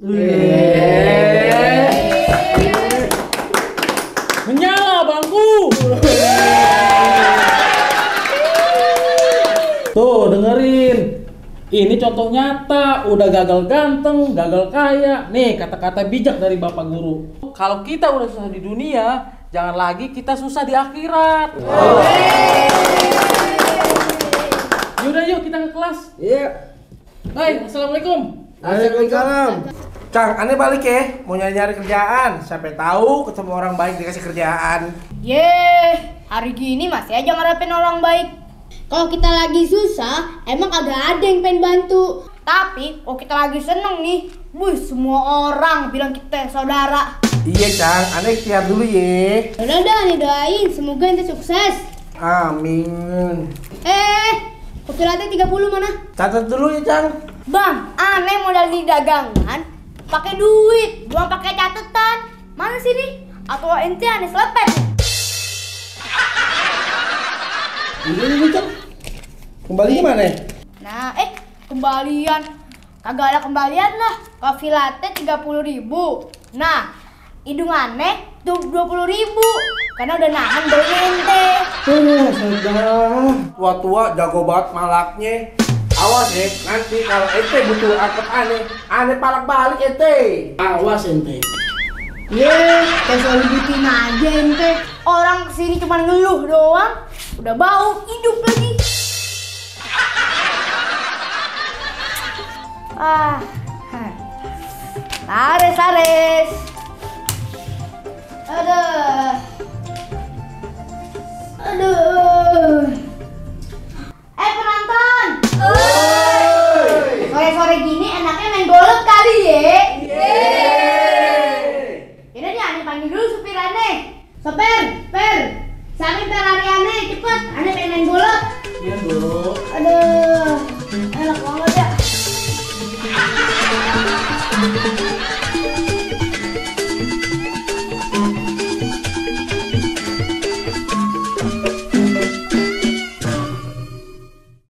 Menyala bangku. Tuh dengerin. Ini contoh nyata, udah gagal ganteng, gagal kaya. Nih kata-kata bijak dari Bapak Guru. Kalau kita udah susah di dunia, jangan lagi kita susah di akhirat. Yaudah yuk kita ke kelas. Iya. Hai, assalamualaikum. Waalaikumsalam. Cang, aneh balik ya, mau nyari kerjaan. Siapa tahu ketemu orang baik dikasih kerjaan. Yeay, hari gini masih aja ngarepin orang baik. Kalau kita lagi susah, emang kagak ada yang pengen bantu. Tapi kalau kita lagi seneng nih, semua orang bilang kita saudara. Iya Cang, aneh ikhtiar dulu ye. Udah nih doain, semoga ente sukses. Amin. Kopi latte 30 mana? Catat dulu ya Cang. Bang, aneh modal di dagangan, pakai duit, bukan pakai catatan. Mana sih nih? Atau ente aneh selepet? Ini Cang. Kembalinya mana? Nah, kembalian. Kagak ada kembalian lah. Kopi latte 30.000. Nah, hidung aneh 20.000. Karena udah nahan dari ente. Sudah. Tua-tua jago banget malaknya. Awas ya, nanti kalau ente butuh angkot aneh palak balik ente. Awas ente. Kayak selalu bikin aja ente. Orang kesini cuma ngeluh doang, udah bau hidup lagi. Lares. Aduh. Penonton. Sore-sore gini enaknya main golf kali ya. Yaudah nih, aneh panggil dulu supir aneh. Sopir, samin Ferrari aneh, cepet. Aneh pengen main golf. Iya bro. Aduh, enak banget ya.